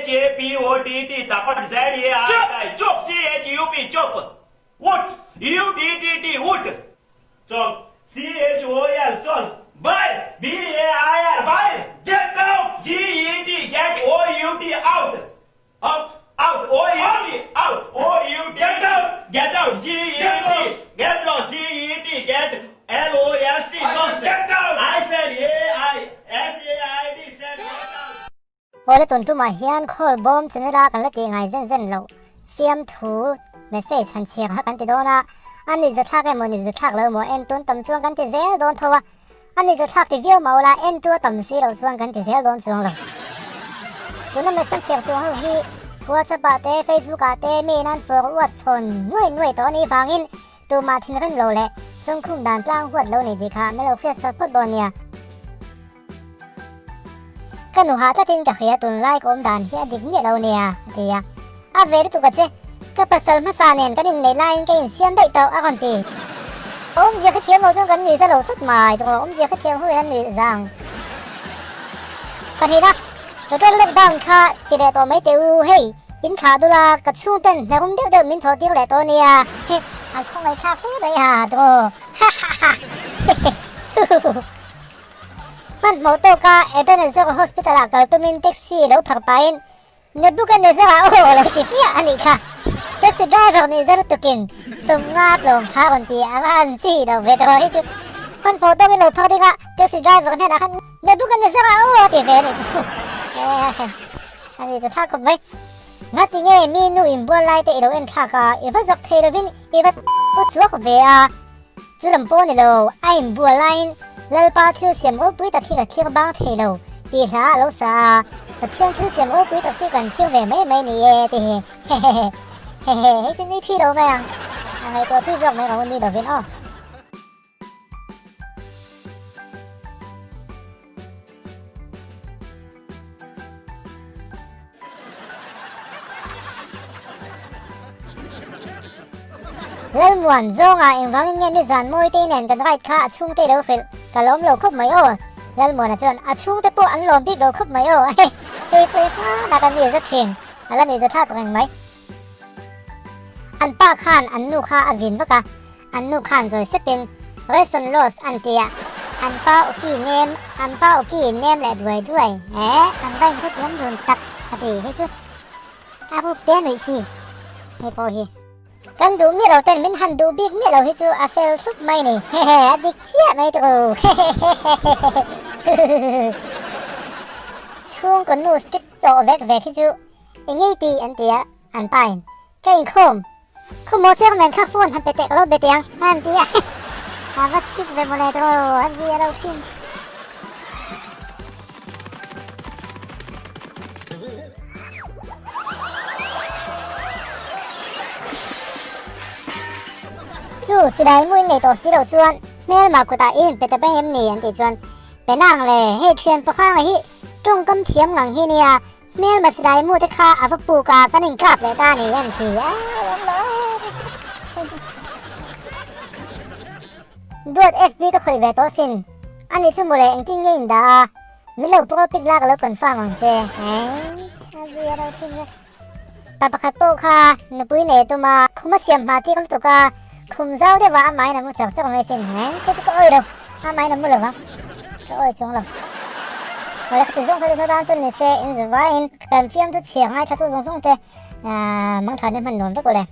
H A P O T T thappat Z A R I chup C H U P chup ut U T T T ut chol C H O L chol bair B A I R bair Get out! G E T get O U T out Out! Out O U T out O U T Get out! Get out G E Get T lost! Get lost G E T get L O S T I said lost get out! I said A I S A I D said get out. Awle tun tumah hian call bawm channel a kan la tih ngai zen zen loh fiamthu message han chhiar kha kan ti dawn a, a ni zathlak emaw ni zathlak lo emaw en tun tam chuan kan ti zel dawn tho a, a ni zathlak ti viau mah ula en tu a tam si loh chuan kan ti zel dawn chuang lo. Tuna message chhiar tur ho hi WhatsApp ah te Facebook ah te mi in an fawr uat chhawn nuai nuai tawh a nih vangin tumah thinrim lo leh chungkhum dan tlang huat lo ni tih kha min lo hriat sak phawt dawn nia. Ka nu hah tlatin ka hria tunlai ka awm dan hi a dik miah lo nia, a ti a. A ve lutuk a che, ka pasal hmasa nen kan inneih laiin ka insiam daih tawh, a rawn ti. Awmzia kha thiam lo chuan kan nuih za lo tlat mai tawh, awmzia kha thiam huin an nuih zang. Pahnihna, Total lockdown kha ti leh tawh mai teh u, hei, in thlah dul a, ka chhungten hnarum deuh deuh min thawh tir leh tawh nia, he, an khawngaihthlak hle mai a, tawh, ha ha ha, hehe, huhuhu. Hmanhmawh tawka Ebenezer Hospital ah kal tumin taxi lo phar pahin Nebuchadnezzar ah aw lo ti hmiah a nih kha. Taxi driver nih zar tukin sawmnga tlawm kha rawn ti a va han chi lo ve tawh hi chu. Hmanhmawh tawkin lo phar ding a taxi driver hnenah khan Nebuchadnezzar ah aw a ti ve a nih chu. A ni chu thlak khawp mai. Ngati nge mi nu inbual lai te i lo en thlak a, i va zawk thei lovin i va u chuak ve a. Chu lam pawh ni lo, a inbual laiin Lalpa thil siam ropui tak hi ka thlir bang thei lo tih hla a lo sa a, Pathian thil siam ropui tak chu kan thlir ve mai mai ni e ti hi. Hehehe. Hehe, hei chu nui thi lo mai ang. A ngaihtuah thui zawk mai ka hun nui lovin aw. Lalmuan zawnga engvangin nge nizan mawite nen kan ride kha a chhungte i lo hrilh ka lawm lo khawp mai aw. Lalmuana chuan a chhungte pawh an lawm bik lo khawp mai aw. Hei pawh i hmanah kan ni za thin a la ni za thlak reng mai. An pa khan an nu kha a vin vak a, An nu khan zawi sepin Reson Loss an ti a, an pa awki nem, an pa awki nem leh duai duai he an va inhrethiam dun tak a ti hi chu a ruk te nuih chi hei pawh hi. Kan duh miah lo ten min han duh bik miah lo hi chu a fel thlup mai ni hehe a dik chiah mai tawh hehehehehehehehehe chhungkaw nu strict tawh vek vek hi chu i ngei ti an ti a an pa in Ka inkhawm. Khawmaw chairman kha phone han pe teh ka lo be teh ang a han ti a. A va skip ve mawle tawh a zia lo thin. Chu silai mu in nei tawh si lo chuan hmelma kutah i inpe ta mai em ni an tih chuan Penang le hei thian pakhanga hi tawngkam thiam ngang hi nia Hmelma silai mu te kha a va puk a, kan inkap leh ta a ni an ti a. Duat FB ka khawih ve tawh sin. A nih chu mawle engtin nge in dah a? Min lo pro pic la ka lo confirm ang che. Eichh a zia lo thin ve. Pa pakhat pawh kha nupui nei a tum a, khum a siam hma tir lutuk a, khum zau deuh ah amahin a mu chak chak mai sin. Hei chu ka awih lo, amahin a mu lo vang. Ka awih chuang lo. Awle khati zawng kha chu hnutan chuan ni se in zu vaiin kan fiamthu chhiar ngaithla tu zawng zawng te mangtha nen hman nuam vek ule.